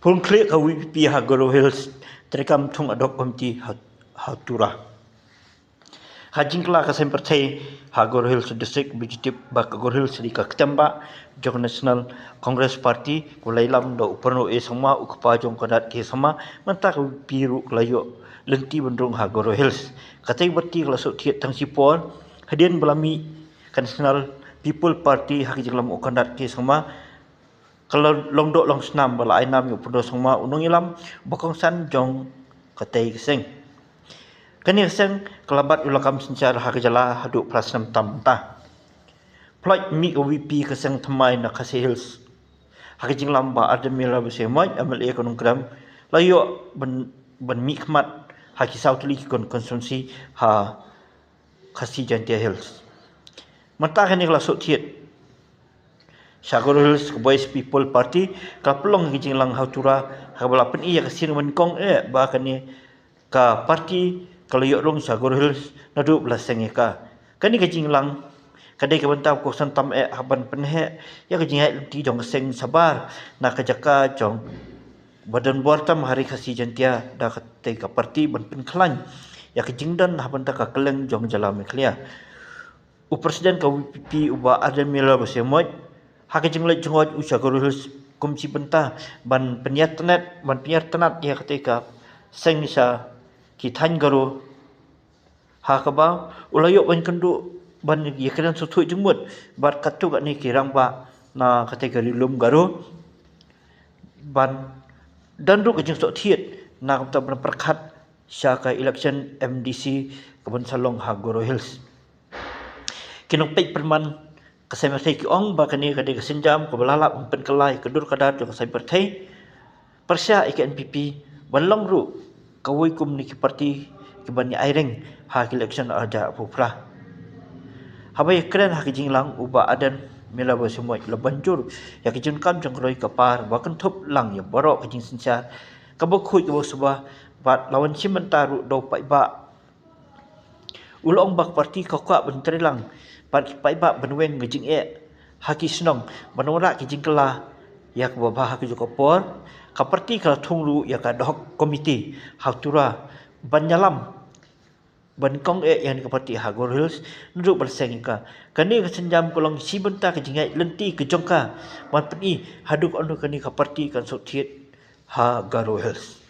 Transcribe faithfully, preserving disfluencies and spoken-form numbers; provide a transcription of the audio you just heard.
Pyrkhlieh ka VPP ha Garo Hills treikam thung ad hoc committee ha, ha Tura. Ha jingkylla ka seng pyrthei ha Garo Hills District, ba ju tip ba ka Garo Hills ka dei ka ktien bah jong National Congress Party, ka la ïalam da u Prano A Sangma, u kpa jong u Conrad K Sangma. Mynta ka VPP ruh ka la ïoh lynti ban rung ha Garo Hills. Katei ka party ka la sngewthuh tang shipor hadien ba la mih ka National People Party ha ka jingïalam u Conrad K Sangma. Ka la long doh long snam ba la ai nam ïa u Prano Sangma, u nongïalam ba kongsan jong katei ka seng. Kane ka seng ka la bat ïa u lakam synshar ha ka jylla haduh phra snem tam mynta. Pynlait mih ka VPP ka seng thymmai na Khasi Hills ha ka jingïalam bah Ardent Miller Basaiawmoit, MLA ka Nongkrem, la ïoh ban, ban mihkhmat ha ki saw tylli ki constituency ha Khasi Jaintia Hills. Mynta kane ka la sngewthuh sha Garo Hills, ka Voice People Party ka la pynlong ka jingïalang ha Tura, ha kaba la pyni ïa ka sien nyngkong eh ba kane ka party ka la ïoh rung sha Garo Hills naduh ba la seng ïa ka. Kane ka jingïalang ka dei ka bynta ba kongsan tam eh ha ban pynheh ïa ka jingïaid lynti jong ka seng shabar na ka jaka jong ba don bor tam ha Ri Khasi Jaintia da katei ka party ban pynkhlaiñ ïa ka jingdon ha bynta ka kylleng jong jylla Meghalaya. U President ka VPP u bah Ardent Miller Basaiawmoit ha ka jingleit jngoh u sha Garo Hills kum shi bynta ban pynïatnat, ban pynïatnat ïa katei ka seng sha ki thaiñ Garo, ha kaba u la ïoh ban kynduh ban ïakren sngewthuh jingmut bad katto katne ki rangbah na katei ka Ri Lum Garo ban don ruh ka jingsngewthuh na ka bynta ban pyrkhat sha ka election MDC ka ban sa long ha Garo Hills. Ki nongpeit pyrman ka seng pyrthei ki ong ba kane ka dei ka sienjam kaba lah lah ban pynkylla ïa ka dur ka dar jong ka seng pyrthei. Pyrshah ïa ka NPP ban long ruh kawei kum na ki party ki ban ïa aireng ha ka election ar hajar arphew phra. Haba ïakren ha ka jingïalang u bah Ardent Miller Basaiawmoit u la ban jur ïa ka jingdonkam jong ka roi ka par ba kynthup lang ïa baroh ka jingsynshar kaba khuid kaba suba bad la wan shim bynta ruh da u paidbah. U la ong ba ka party ka kwah ban trei lang bad ki paidbah ban weng ka jingeh ha ki shnong ban wanrah ki jingkylla ïa kaba bha ha kajuh ka por. Ka party ka la thung ruh ïa ka ad hoc committee ha Tura ban ïalam ban kong eh ïa kane ka party ha Garo Hills naduh ba la seng ïa ka. Kane ka sienjam ka long shi bynta ka jingïaid lynti ka jong ka ban pyni haduh katno kane ka party kan sngewthuh ha Garo Hills.